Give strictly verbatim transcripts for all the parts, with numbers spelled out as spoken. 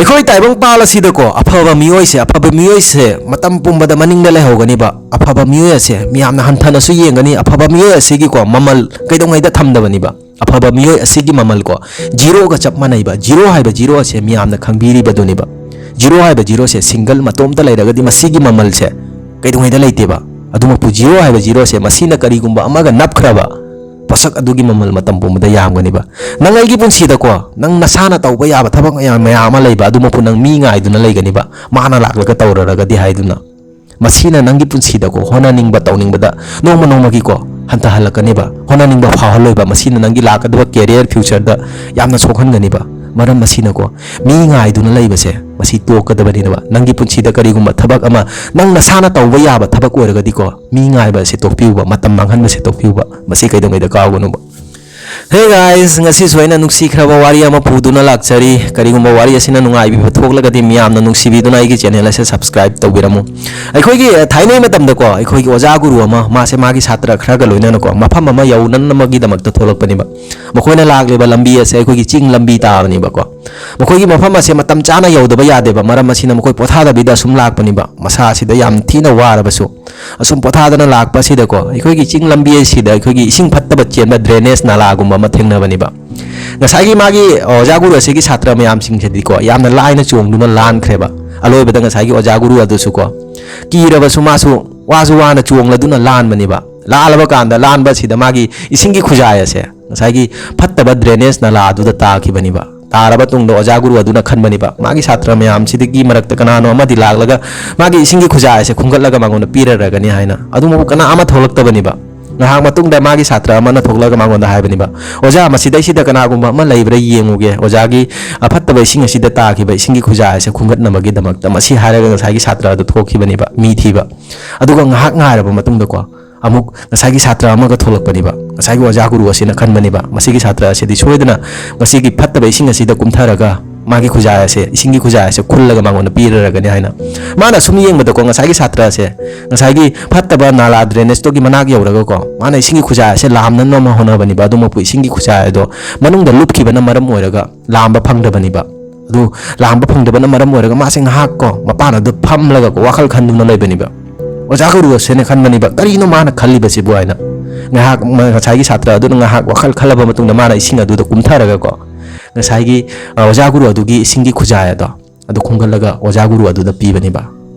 ꯑꯩꯈꯣꯏ ꯇꯥꯏꯕꯪ ꯄꯥꯜ ꯑꯁꯤꯗꯀꯣ, ꯑꯐꯕ ꯃꯤꯑꯣꯏꯁꯦ, ꯑꯐꯕ ꯃꯤꯑꯣꯏꯁꯦ ꯃꯇꯝ ꯄꯨꯝꯕꯗ ꯃꯅꯤꯡꯗ ꯂꯩꯍꯧꯒꯅꯤꯕ꯫ ꯑꯐꯕ ꯃꯤꯑꯣꯏ ꯑꯁꯦ ꯃꯤꯌꯥꯝꯅ ꯍꯟꯊꯅꯁꯨ ꯌꯦꯡꯒꯅꯤ꯫ ꯑꯐꯕ ꯃꯤꯑꯣꯏ ꯑꯁꯤꯒꯤꯀꯣ, ꯃꯃꯜ ꯀꯩꯗꯧꯉꯩꯗ ꯊꯝꯗꯕꯅꯤꯕ꯫ ꯑꯐꯕ ꯃꯤꯑꯣꯏ ꯑꯁꯤꯒꯤ ꯃꯃꯜꯀꯣ, ꯖꯤꯔꯣꯒ ꯆꯞ ꯃꯥꯟꯅꯩꯕ꯫ ꯖꯤꯔꯣ ꯍꯥꯏꯕ ꯖꯤꯔꯣ ꯑꯁꯦ ꯃꯤꯌꯥꯝꯅ ꯈꯪꯕꯤꯔꯤꯕꯗꯨꯅꯤꯕ꯫ ꯖꯤꯔꯣ ꯍꯥꯏꯕ ꯖꯤꯔꯣꯁꯦ single ꯃꯇꯣꯝꯇ ꯂꯩꯔꯒꯗꯤ, ꯃꯁꯤꯒꯤ ꯃꯃꯜꯁꯦ ꯀꯩꯗꯧꯉꯩꯗ ꯂꯩꯇꯦꯕ꯫ ꯑꯗꯨꯃꯛꯄꯨ, ꯖꯤꯔꯣ ꯍꯥꯏꯕ ꯖꯤꯔꯣꯁꯦ, ꯃꯁꯤꯅ ꯀꯔꯤꯒꯨꯝꯕ ꯑꯃꯒ ꯅꯞꯈ꯭ꯔꯕ, ꯄꯣꯠꯁꯛ ꯑꯗꯨꯒꯤ ꯃꯃꯜ ꯃꯇꯝ ꯄꯨꯝꯕꯗ ꯌꯥꯝꯒꯅꯤꯕ꯫ ꯅꯪ ꯑꯩꯒꯤ ꯄꯨꯟꯁꯤꯗꯀꯣ, ꯅꯪ ꯅꯁꯥꯅ ꯇꯧꯕ ꯌꯥꯕ ꯊꯕꯛ ꯃꯌꯥꯝ, ꯃꯌꯥꯝ ꯑꯃ ꯂꯩꯕ, ꯑꯗꯨꯃꯛꯄꯨ ꯅꯪ ꯃꯤ ꯉꯥꯏꯗꯨꯅ ꯂꯩꯒꯅꯤꯕ, ꯃꯥꯅ ꯂꯥꯛꯂꯒ ꯇꯧꯔꯔꯒꯗꯤ ꯍꯥꯏꯗꯨꯅ꯫ ꯃꯁꯤꯅ ꯅꯪꯒꯤ ꯄꯨꯟꯁꯤꯗꯀꯣ, ꯍꯣꯠꯅꯅꯤꯡꯕ ꯇꯧꯅꯤꯡꯕꯗ ꯅꯣꯡꯃ ꯅꯣꯡꯃꯒꯤꯀꯣ ꯍꯟꯊꯍꯜꯂꯛꯀꯅꯦꯕ꯫ ꯍꯣꯠꯅꯅꯤꯡꯕ ꯐꯥꯎꯍꯜꯂꯣꯏꯕ꯫ ꯃꯁꯤꯅ ꯅꯪꯒꯤ ꯂꯥꯛꯀꯗꯕ career, futureꯗ ꯌꯥꯝꯅ ꯁꯣꯛꯍꯟꯒꯅꯤꯕ꯫ ꯃꯔꯝ ꯑꯁꯤꯅꯀꯣ, ꯃꯤ ꯉꯥꯏꯗꯨꯅ ꯂꯩꯕꯁꯦ, ꯃꯁꯤ ꯇꯣꯛꯀꯗꯕꯅꯤꯅꯕ꯫ ꯅꯪꯒꯤ ꯄꯨꯟꯁꯤꯗ ꯀꯔꯤꯒꯨꯝꯕ ꯊꯕꯛ ꯑꯃ, ꯅꯪ ꯅꯁꯥꯅ ꯇꯧꯕ ꯌꯥꯕ ꯊꯕꯛ ꯑꯣꯏꯔꯒꯗꯤꯀꯣ, ꯃꯤ ꯉꯥꯏꯕ ꯑꯁꯦ ꯇꯣꯛꯄꯤꯌꯨꯕ, ꯃꯇꯝ ꯃꯥꯡꯍꯟꯕꯁꯦ ꯇꯣꯛꯄꯤꯌꯨꯕ꯫ ꯃꯁꯤ ꯀꯩꯗꯧꯉꯩꯗ ꯀꯥꯎꯒꯅꯨꯕ꯫ Hey guys, ꯉꯁꯤꯁꯨ ꯑꯩꯅ ꯅꯨꯡꯁꯤꯈ꯭ꯔꯕ ꯋꯥꯔꯤ ꯑꯃ ꯄꯨꯗꯨꯅ ꯂꯥꯛꯆꯔꯤ꯫ ꯀꯔꯤꯒꯨꯝꯕ ꯋꯥꯔꯤ ꯑꯁꯤꯅ ꯅꯨꯡꯉꯥꯏꯕꯤꯕ ꯊꯣꯛꯂꯒꯗꯤ, ꯃꯤꯌꯥꯝꯅ ꯅꯨꯡꯁꯤꯕꯤꯗꯨꯅ ꯑꯩꯒꯤ channel ꯑꯁꯦ subscribe ꯇꯧꯕꯤꯔꯝꯃꯨ꯫ ꯑꯩꯈꯣꯏꯒꯤ, ꯑ, ꯊꯥꯏꯅꯩ ꯃꯇꯝꯗꯀꯣ, ꯑꯩꯈꯣꯏꯒꯤ ꯑꯣꯖꯥ ꯒꯨꯔꯨ ꯑꯃ, ꯃꯥꯁꯦ ꯃꯥꯒꯤ ꯁꯥꯇ꯭ꯔ ꯈꯔꯒ ꯂꯣꯏꯅꯅꯀꯣ, ꯃꯐꯝ ꯑꯃ ꯌꯧꯅꯅꯕꯒꯤꯗꯃꯛꯇ ꯊꯣꯛꯂꯛꯄꯅꯦꯕ꯫ ꯃꯈꯣꯏꯅ ꯂꯥꯛꯂꯤꯕ ꯂꯝꯕꯤ ꯑꯁꯦ ꯑꯩꯈꯣꯏꯒꯤ ꯆꯤꯡ ꯂꯝꯕꯤ ꯇꯥꯕꯅꯦꯕꯀꯣ꯫ ꯃꯈꯣꯏꯒꯤ ꯃꯐꯝ ꯑꯁꯦ ꯃꯇꯝ ꯆꯥꯅ ꯌꯧꯗꯕ ꯌꯥꯗꯦꯕ꯫ ꯃꯔꯝ ꯑꯁꯤꯅ ꯃꯈꯣꯏ ꯄꯣꯊꯥꯗꯕꯤꯗ ꯑꯁꯨꯝ ꯂꯥꯛꯄꯅꯦꯕ꯫ ꯃꯁꯥ ꯑꯁꯤꯗ ꯌꯥꯝ ꯊꯤꯅ ꯋꯥꯔꯕꯁꯨ, ꯑꯁꯨꯝ ꯄꯣꯊꯥꯗꯅ ꯂꯥꯛꯄ ꯑꯁꯤꯗꯀꯣ, ꯑꯩꯈꯣꯏꯒꯤ ꯆꯤꯡ ꯂꯝꯕꯤ ꯑꯁꯤꯗ ꯑꯩꯈꯣꯏꯒꯤ ꯏꯁꯤꯡ ꯐꯠꯇꯕ ꯆꯦꯟꯕ drainage ꯅꯥꯂꯥꯒꯨꯝꯕ ꯑꯃ ꯊꯦꯡꯅꯕꯅꯦꯕ꯫ ꯉꯁꯥꯏꯒꯤ ꯃꯥꯒꯤ ꯑꯣꯖꯥ ꯒꯨꯔꯨ ꯑꯁꯤꯒꯤ ꯁꯥꯇ꯭ꯔ ꯃꯌꯥꯝꯁꯤꯡꯁꯤꯗꯤꯀꯣ, ꯌꯥꯝꯅ ꯂꯥꯏꯅ ꯆꯣꯡꯗꯨꯅ ꯂꯥꯟꯈ꯭ꯔꯦꯕ꯫ ꯑꯂꯣꯏꯕꯗ ꯉꯁꯥꯏꯒꯤ ꯑꯣꯖꯥ ꯒꯨꯔꯨ ꯑꯗꯨꯁꯨꯀꯣ, ꯀꯤꯔꯕꯁꯨ ꯃꯥꯁꯨ ꯋꯥꯁꯨ ꯋꯥꯅ ꯆꯣꯡꯂꯗꯨꯅ ꯂꯥꯟꯕꯅꯦꯕ꯫ ꯂꯥꯜꯂꯕ ꯀꯥꯟꯗ, ꯂꯥꯟꯕ ꯑꯁꯤꯗ ꯃꯥꯒꯤ ꯏꯁꯤꯡꯒꯤ ꯈꯨꯖꯥꯏ ꯑꯁꯦ ꯉꯁꯥꯏꯒꯤ ꯐꯠꯇꯕ drainage ꯅꯥꯂꯥ ꯑꯗꯨꯗ ꯇꯥꯈꯤꯕꯅꯦꯕ꯫ ꯇꯥꯔꯕ ꯇꯨꯡꯗ ꯑꯣꯖꯥ ꯒꯨꯔꯨ ꯑꯗꯨꯅ ꯈꯟꯕꯅꯦꯕ, ꯃꯥꯒꯤ ꯁꯥꯇ꯭ꯔ ꯃꯌꯥꯝꯁꯤꯗꯒꯤ ꯃꯔꯛꯇ ꯀꯅꯥꯅꯣ ꯑꯃꯗꯤ ꯂꯥꯛꯂꯒ ꯃꯥꯒꯤ ꯏꯁꯤꯡꯒꯤ ꯈꯨꯖꯥꯏ ꯑꯁꯦ ꯈꯨꯟꯒꯠꯂꯒ ꯃꯉꯣꯟꯗ ꯄꯤꯔꯔꯒꯅꯤ ꯍꯥꯏꯅ꯫ ꯑꯗꯨꯕꯨ ꯀꯅꯥ ꯑꯃ ꯊꯣꯛꯂꯛꯇꯕꯅꯦꯕ꯫ ꯉꯥꯏꯍꯥꯛ ꯃꯇꯨꯡꯗ ꯃꯥꯒꯤ ꯁꯥꯇ꯭ꯔ ꯑꯃꯅ ꯊꯣꯛꯂꯒ ꯃꯉꯣꯟꯗ ꯍꯥꯏꯕꯅꯦꯕ, "ꯑꯣꯖꯥ, ꯃꯁꯤꯗꯩꯁꯤꯗ ꯀꯅꯥꯒꯨꯝꯕ ꯑꯃ ꯂꯩꯕ꯭ꯔꯥ ꯌꯦꯡꯉꯨꯒꯦ, ꯑꯣꯖꯥꯒꯤ ꯑꯐꯠꯇꯕ ꯏꯁꯤꯡ ꯑꯁꯤꯗ ꯇꯥꯈꯤꯕ ꯏꯁꯤꯡꯒꯤ ꯈꯨꯖꯥꯏ ꯑꯁꯦ ꯈꯨꯟꯒꯠꯅꯕꯒꯤꯗꯃꯛꯇ", ꯃꯁꯤ ꯍꯥꯏꯔꯒ ꯉꯁꯥꯏꯒꯤ ꯁꯥꯇ꯭ꯔ ꯑꯗꯨ ꯊꯣꯛꯈꯤꯕꯅꯦꯕ, ꯃꯤ ꯊꯤꯕ꯫ ꯑꯗꯨꯒ ꯉꯥꯏꯍꯥꯛ ꯉꯥꯏꯔꯕ ꯃꯇꯨꯡꯗꯀꯣ, ꯑꯃꯨꯛ ꯉꯁꯥꯏꯒꯤ ꯁꯥꯇ꯭ꯔ ꯑꯃꯒ ꯊꯣꯛꯂꯛꯄꯅꯦꯕ꯫ ꯉꯁꯥꯏꯒꯤ ꯑꯣꯖꯥ ꯒꯨꯔꯨ ꯑꯁꯤꯅ ꯈꯟꯕꯅꯦꯕ, ꯃꯁꯤꯒꯤ ꯁꯥꯇ꯭ꯔ ꯑꯁꯤꯗꯤ ꯁꯣꯏꯗꯅ ꯃꯁꯤꯒꯤ ꯐꯠꯇꯕ ꯏꯁꯤꯡ ꯑꯁꯤꯗ ꯀꯨꯝꯊꯔꯒ ꯃꯥꯒꯤ ꯈꯨꯖꯥꯏ ꯑꯁꯦ, ꯏꯁꯤꯡꯒꯤ ꯈꯨꯖꯥꯏ ꯑꯁꯦ ꯈꯨꯜꯂꯒ ꯃꯉꯣꯟꯗ ꯄꯤꯔꯔꯒꯅꯤ ꯍꯥꯏꯅ꯫ ꯃꯥꯅ ꯁꯨꯝ ꯌꯦꯡꯕꯗꯀꯣ, ꯉꯁꯥꯏꯒꯤ ꯁꯥꯇ꯭ꯔ ꯑꯁꯦ ꯉꯁꯥꯏꯒꯤ ꯐꯠꯇꯕ ꯅꯥꯂꯥ drainage ꯇꯨꯒꯤ ꯃꯅꯥꯛ ꯌꯧꯔꯒꯀꯣ, ꯃꯥꯅ ꯏꯁꯤꯡꯒꯤ ꯈꯨꯖꯥꯏ ꯑꯁꯦ ꯂꯥꯝꯅꯅꯕ ꯍꯣꯠꯅꯕꯅꯦꯕ꯫ ꯑꯗꯨꯃꯛꯄꯨ ꯏꯁꯤꯡꯒꯤ ꯈꯨꯖꯥꯏ ꯑꯗꯣ ꯃꯅꯨꯡꯗ ꯂꯨꯞꯈꯤꯕꯅ ꯃꯔꯝ ꯑꯣꯏꯔꯒ ꯂꯥꯝꯕ ꯐꯪꯗꯕꯅꯦꯕ꯫ ꯑꯗꯨ ꯂꯥꯝꯕ ꯐꯪꯗꯕꯅ ꯃꯔꯝ ꯑꯣꯏꯔꯒ ꯃꯥꯁꯦ ꯉꯥꯏꯍꯥꯛ ꯀꯣ ꯃꯄꯥꯟ ꯑꯗꯨ ꯐꯝꯂꯒ ꯀꯣ ꯋꯥꯈꯜ ꯈꯟꯗꯨꯅ ꯂꯩꯕꯅꯦꯕ꯫ ꯑꯣꯖꯥ ꯒꯨꯔꯨ ꯑꯁꯤꯅ ꯈꯟꯕꯅꯦꯕ, "ꯀꯔꯤꯅꯣ ꯃꯥꯅ ꯈꯜꯂꯤꯕꯁꯤꯕꯨ?" ꯍꯥꯏꯅ꯫ ꯉꯥꯏꯍꯥꯛ ꯃ-, ꯉꯁꯥꯏꯒꯤ ꯁꯥꯇ꯭ꯔ ꯑꯗꯨꯅ ꯉꯥꯏꯍꯥꯛ ꯋꯥꯈꯜ ꯈꯜꯂꯕ ꯃꯇꯨꯡꯗ ꯃꯥꯅ ꯏꯁꯤꯡ ꯑꯗꯨꯗ ꯀꯨꯝꯊꯔꯒꯀꯣ ꯉꯁꯥꯏꯒꯤ, ꯑ, ꯑꯣꯖꯥ ꯒꯨꯔꯨ ꯑꯗꯨꯒꯤ ꯏꯁꯤꯡꯒꯤ ꯈꯨꯖꯥꯏ ꯑꯗꯣ ꯑꯗꯨ ꯈꯨꯝꯒꯠꯂꯒ ꯑꯣꯖꯥ ꯒꯨꯔꯨ ꯑꯗꯨꯗ ꯄꯤꯕꯅꯦꯕ꯫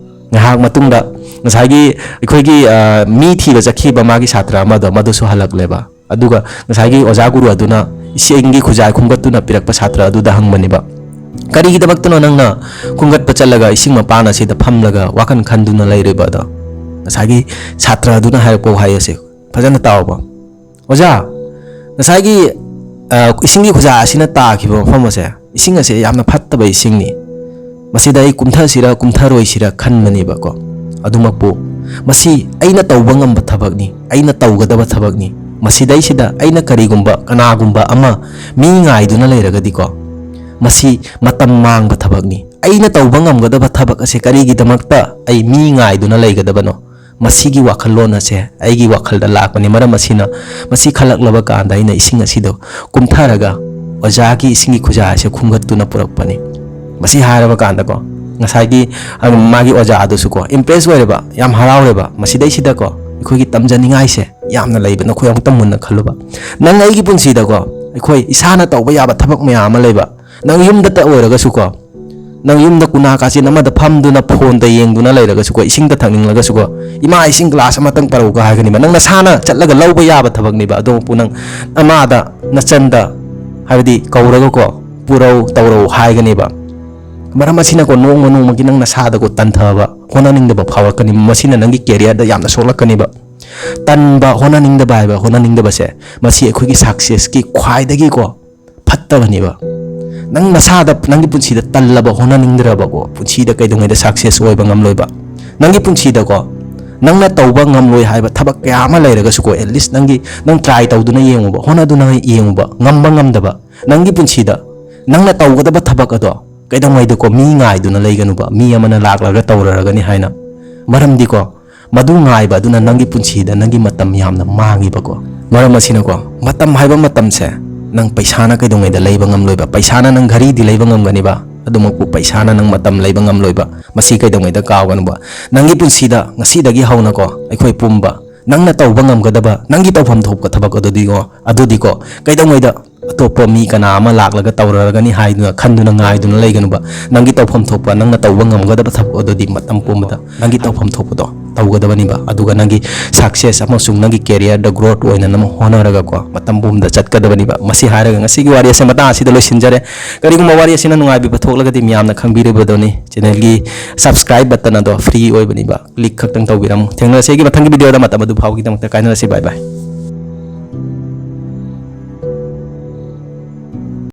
ꯉꯥꯏꯍꯥꯛ ꯃꯇꯨꯡꯗ ꯉꯁꯥꯏꯒꯤ ꯑꯩꯈꯣꯏꯒꯤ, ꯑ, ꯃꯤ ꯊꯤꯕ ꯆꯠꯈꯤꯕ ꯃꯥꯒꯤ ꯁꯥꯇ꯭ꯔ ꯑꯃꯗꯣ ꯃꯗꯨꯁꯨ ꯍꯜꯂꯛꯂꯦꯕ꯫ ꯑꯗꯨꯒ ꯉꯁꯥꯏꯒꯤ ꯑꯣꯖꯥ ꯒꯨꯔꯨ ꯑꯗꯨꯅ ꯏꯁꯤꯡꯒꯤ ꯈꯨꯖꯥꯏ ꯈꯨꯝꯒꯠꯇꯨꯅ ꯄꯤꯔꯛꯄ ꯁꯥꯇ꯭ꯔ ꯑꯗꯨꯗ ꯍꯪꯕꯅꯦꯕ, "ꯀꯔꯤꯒꯤꯗꯃꯛꯇꯅꯣ ꯅꯪꯅ ꯈꯨꯝꯒꯠꯄ ꯆꯠꯂꯒ ꯏꯁꯤꯡ ꯃꯄꯥꯟ ꯑꯁꯤꯗ ꯐꯝꯂꯒ ꯋꯥꯈꯜ ꯈꯟꯗꯨꯅ ꯂꯩꯔꯤꯕ?" ꯑꯗꯣ ꯉꯁꯥꯏꯒꯤ ꯁꯥꯇ꯭ꯔ ꯑꯗꯨꯅ ꯍꯥꯏꯔꯛꯄ ꯋꯥꯍꯩ ꯑꯁꯦ ꯐꯖꯅ ꯇꯥꯎꯕ, "ꯑꯣꯖꯥ, ꯉꯁꯥꯏꯒꯤ, ꯑ, ꯏꯁꯤꯡꯒꯤ ꯈꯨꯖꯥ ꯑꯁꯤꯅ ꯇꯥꯈꯤꯕ ꯃꯐꯝ ꯑꯁꯦ, ꯏꯁꯤꯡ ꯑꯁꯦ ꯌꯥꯝꯅ ꯐꯠꯇꯕ ꯏꯁꯤꯡꯅꯤ꯫ ꯃꯁꯤꯗ ꯑꯩ ꯀꯨꯝꯊꯁꯤꯔ ꯀꯨꯝꯊꯔꯣꯏꯁꯤꯔ ꯈꯟꯕꯅꯦꯕꯀꯣ꯫ ꯑꯗꯨꯃꯛꯄꯨ ꯃꯁꯤ ꯑꯩꯅ ꯇꯧꯕ ꯉꯝꯕ ꯊꯕꯛꯅꯤ, ꯑꯩꯅ ꯇꯧꯒꯗꯕ ꯊꯕꯛꯅꯤ꯫ ꯃꯁꯤꯗꯩꯁꯤꯗ ꯑꯩꯅ ꯀꯔꯤꯒꯨꯝꯕ ꯀꯅꯥꯒꯨꯝꯕ ꯑꯃ ꯃꯤ ꯉꯥꯏꯗꯨꯅ ꯂꯩꯔꯒꯗꯤꯀꯣ, ꯃꯁꯤ ꯃꯇꯝ ꯃꯥꯡꯕ ꯊꯕꯛꯅꯤ꯫ ꯑꯩꯅ ꯇꯧꯕ ꯉꯝꯒꯗꯕ ꯊꯕꯛ ꯑꯁꯦ ꯀꯔꯤꯒꯤꯗꯃꯛꯇ ꯑꯩ ꯃꯤ ꯉꯥꯏꯗꯨꯅ ꯂꯩꯒꯗꯕꯅꯣ?" ꯃꯁꯤꯒꯤ ꯋꯥꯈꯜꯂꯣꯟ ꯑꯁꯦ ꯑꯩꯒꯤ ꯋꯥꯈꯜꯗ ꯂꯥꯛꯄꯅꯤ꯫ ꯃꯔꯝ ꯑꯁꯤꯅ, ꯃꯁꯤ ꯈꯜꯂꯛꯂꯕ ꯀꯥꯟꯗ ꯑꯩꯅ ꯏꯁꯤꯡ ꯑꯁꯤꯗꯣ ꯀꯨꯝꯊꯔꯒ ꯑꯣꯖꯥꯒꯤ ꯏꯁꯤꯡꯒꯤ ꯈꯨꯖꯥ ꯑꯁꯦ ꯈꯨꯝꯒꯠꯇꯨꯅ ꯄꯨꯔꯛꯄꯅꯤ꯫ ꯃꯁꯤ ꯍꯥꯏꯔꯕ ꯀꯥꯟꯗꯀꯣ, ꯉꯁꯥꯏꯒꯤ, ꯑ, ꯃꯥꯒꯤ ꯑꯣꯖꯥ ꯑꯗꯨꯁꯨꯀꯣ impress ꯑꯣꯏꯔꯦꯕ, ꯌꯥꯝ ꯍꯔꯥꯎꯔꯦꯕ꯫ ꯃꯁꯤꯗꯩꯁꯤꯗꯀꯣ ꯑꯩꯈꯣꯏꯒꯤ ꯇꯝꯖꯅꯤꯡꯉꯥꯏꯁꯦ ꯌꯥꯝꯅ ꯂꯩꯕ꯫ ꯅꯈꯣꯏ ꯑꯃꯨꯛꯇ ꯃꯨꯟꯅ ꯈꯜꯂꯨꯕ꯫ ꯅꯪ ꯑꯩꯒꯤ ꯄꯨꯟꯁꯤꯗꯀꯣ ꯑꯩꯈꯣꯏ ꯏꯁꯥꯅ ꯇꯧꯕ ꯌꯥꯕ ꯊꯕꯛ ꯃꯌꯥꯝ ꯑꯃ ꯂꯩꯕ꯫ ꯅꯪ ꯌꯨꯝꯗꯇ ꯑꯣꯏꯔꯒꯁꯨꯀꯣ, ꯅꯪ ꯌꯨꯝꯗ ꯀꯨꯅꯥ ꯀꯥꯆꯤꯟ ꯑꯃꯗ ꯐꯝꯗꯨꯅ ꯐꯣꯟꯗ ꯌꯦꯡꯗꯨꯅ ꯂꯩꯔꯒꯁꯨꯀꯣ, ꯏꯁꯤꯡꯗ ꯊꯛꯅꯤꯡꯂꯒꯁꯨꯀꯣ, "ꯏꯃꯥ, ꯏꯁꯤꯡ ꯒ꯭ꯂꯥꯁ ꯑꯃꯇꯪ ꯄꯔꯧꯒ" ꯍꯥꯏꯒꯅꯤꯕ꯫ ꯅꯪ ꯅꯁꯥꯅ ꯆꯠꯂꯒ ꯂꯧꯕ ꯌꯥꯕ ꯊꯕꯛꯅꯦꯕ꯫ ꯑꯗꯨꯃꯛꯄꯨ ꯅꯪ ꯅꯃꯥꯗ, ꯅꯆꯟꯗ, ꯍꯥꯏꯕꯗꯤ ꯀꯧꯔꯒꯀꯣ, "ꯄꯨꯔꯧ, ꯇꯧꯔꯧ" ꯍꯥꯏꯒꯅꯦꯕ꯫ ꯃꯔꯝ ꯑꯁꯤꯅꯀꯣ, ꯅꯣꯡꯃ ꯅꯣꯡꯃꯒꯤ ꯅꯪ ꯅꯁꯥꯗꯀꯣ ꯇꯟꯊꯕ, ꯍꯣꯠꯅꯅꯤꯡꯗꯕ ꯐꯥꯎꯔꯛꯀꯅꯤ꯫ ꯃꯁꯤꯅ ꯅꯪꯒꯤ careerꯗ ꯌꯥꯝꯅ ꯁꯣꯛꯂꯛꯀꯅꯤꯕ꯫ ꯇꯟꯕ, ꯍꯣꯠꯅꯅꯤꯡꯗꯕ ꯍꯥꯏꯕ, ꯍꯣꯠꯅꯅꯤꯡꯗꯕꯁꯦ, ꯃꯁꯤ ꯑꯩꯈꯣꯏꯒꯤ successꯀꯤ ꯈ꯭ꯋꯥꯏꯗꯒꯤꯀꯣ ꯐꯠꯇꯕꯅꯦꯕ꯫ ꯅꯪ ꯅꯁꯥꯗ, ꯅꯪꯒꯤ ꯄꯨꯟꯁꯤꯗ ꯇꯜꯂꯕ, ꯍꯣꯠꯅꯅꯤꯡꯗ꯭ꯔꯕꯀꯣ, ꯄꯨꯟꯁꯤꯗ ꯀꯩꯗꯧꯉꯩꯗ success ꯑꯣꯏꯕ ꯉꯝꯂꯣꯏꯕ꯫ ꯅꯪꯒꯤ ꯄꯨꯟꯁꯤꯗꯀꯣ, ꯅꯪꯅ ꯇꯧꯕ ꯉꯝꯂꯣꯏ ꯍꯥꯏꯕ ꯊꯕꯛ ꯀꯌꯥ ꯑꯃ ꯂꯩꯔꯒꯁꯨꯀꯣ, at least ꯅꯪꯒꯤ, ꯅꯪ try ꯇꯧꯗꯨꯅ ꯌꯦꯡꯉꯨꯕ, ꯍꯣꯠꯅꯗꯨꯅ ꯌꯦꯡꯉꯨꯕ, ꯉꯝꯕ ꯉꯝꯗꯕ, ꯅꯪꯒꯤ ꯄꯨꯟꯁꯤꯗ ꯅꯪꯅ ꯇꯧꯒꯗꯕ ꯊꯕꯛ ꯑꯗꯣ ꯀꯩꯗꯧꯉꯩꯗꯀꯣ ꯃꯤ ꯉꯥꯏꯗꯨꯅ ꯂꯩꯒꯅꯨꯕ, ꯃꯤ ꯑꯃꯅ ꯂꯥꯛꯂꯒ ꯇꯧꯔꯔꯒꯅꯤ ꯍꯥꯏꯅ꯫ ꯃꯔꯝꯗꯤꯀꯣ, ꯃꯗꯨ ꯉꯥꯏꯕ ꯑꯗꯨꯅ ꯅꯪꯒꯤ ꯄꯨꯟꯁꯤꯗ ꯅꯪꯒꯤ ꯃꯇꯝ ꯌꯥꯝꯅ ꯃꯥꯡꯉꯤꯕꯀꯣ꯫ ꯃꯔꯝ ꯑꯁꯤꯅꯀꯣ, ꯃꯇꯝ ꯍꯥꯏꯕ ꯃꯇꯝꯁꯦ ꯅꯪ ꯄꯩꯁꯥꯅ ꯀꯩꯗꯧꯉꯩꯗ ꯂꯩꯕ ꯉꯝꯂꯣꯏꯕ꯫ ꯄꯩꯁꯥꯅ ꯅꯪ ꯘꯔꯤꯗꯤ ꯂꯩꯕ ꯉꯝꯒꯅꯤꯕ, ꯑꯗꯨꯃꯛꯄꯨ ꯄꯩꯁꯥꯅ ꯅꯪ ꯃꯇꯝ ꯂꯩꯕ ꯉꯝꯂꯣꯏꯕ꯫ ꯃꯁꯤ ꯀꯩꯗꯧꯉꯩꯗ ꯀꯥꯎꯒꯅꯨꯕ꯫ ꯅꯪꯒꯤ ꯄꯨꯟꯁꯤꯗ ꯉꯁꯤꯗꯒꯤ ꯍꯧꯅꯀꯣ, ꯑꯩꯈꯣꯏ ꯄꯨꯝꯕ ꯅꯪꯅ ꯇꯧꯕ ꯉꯝꯒꯗꯕ, ꯅꯪꯒꯤ ꯇꯧꯐꯝ ꯊꯣꯛꯄ ꯊꯕꯛ ꯑꯗꯨꯗꯤꯀꯣ, ꯑꯗꯨꯗꯤꯀꯣ, ꯀꯩꯗꯧꯉꯩꯗ ꯑꯇꯣꯞꯄ ꯃꯤ ꯀꯅꯥ ꯑꯃ ꯂꯥꯛꯂꯒ ꯇꯧꯔꯒꯅꯤ ꯍꯥꯏꯗꯨꯅ ꯈꯟꯗꯨꯅ ꯉꯥꯏꯗꯨꯅ ꯂꯩꯒꯅꯨꯕ꯫ ꯅꯪꯒꯤ ꯇꯧꯐꯝ ꯊꯣꯛꯄ, ꯅꯪꯅ ꯇꯧꯕ ꯉꯝꯒꯗꯕ ꯊꯕꯛ ꯑꯗꯨꯗꯤ ꯃꯇꯝ ꯄꯨꯝꯕꯗ ꯅꯪꯒꯤ ꯇꯧꯐꯝ ꯊꯣꯛꯄꯗꯣ ꯇꯧꯒꯗꯕꯅꯤꯕ꯫ ꯑꯗꯨꯒ ꯅꯪꯒꯤ success ꯑꯃꯁꯨꯡ ꯅꯪꯒꯤ career ꯗ growth ꯑꯣꯏꯅꯅꯕ ꯍꯣꯠꯅꯔꯒꯀꯣ, ꯃꯇꯝ ꯄꯨꯝꯕꯗ ꯆꯠꯀꯗꯕꯅꯤꯕ꯫ ꯃꯁꯤ ꯍꯥꯏꯔꯒ ꯉꯁꯤꯒꯤ ꯋꯥꯔꯤ ꯑꯁꯦ ꯃꯇꯥꯡ ꯑꯁꯤꯗ ꯂꯣꯏꯁꯤꯟꯖꯔꯦ꯫ ꯀꯔꯤꯒꯨꯝꯕ ꯋꯥꯔꯤ ꯑꯁꯤꯅ ꯅꯨꯡꯉꯥꯏꯕꯤꯕ ꯊꯣꯛꯂꯒꯗꯤ ꯃꯤꯌꯥꯝꯅ ꯈꯪꯕꯤꯔꯤꯕꯗꯨꯅꯤ꯫ Channel ꯒꯤ subscribe button ꯑꯗꯣ free ꯑꯣꯏꯕꯅꯤꯕ, click ꯈꯛꯇꯪ ꯇꯧꯕꯤꯔꯝꯃꯨ꯫ ꯊꯦꯡꯅꯔꯁꯤ ꯑꯩꯒꯤ ꯃꯊꯪꯒꯤ video ꯗ꯫ ꯃꯇꯝ ꯑꯗꯨ ꯐꯥꯎꯕꯒꯤꯗꯃꯛꯇ ꯀꯥꯏꯅꯔꯁꯤ꯫ Bye bye꯫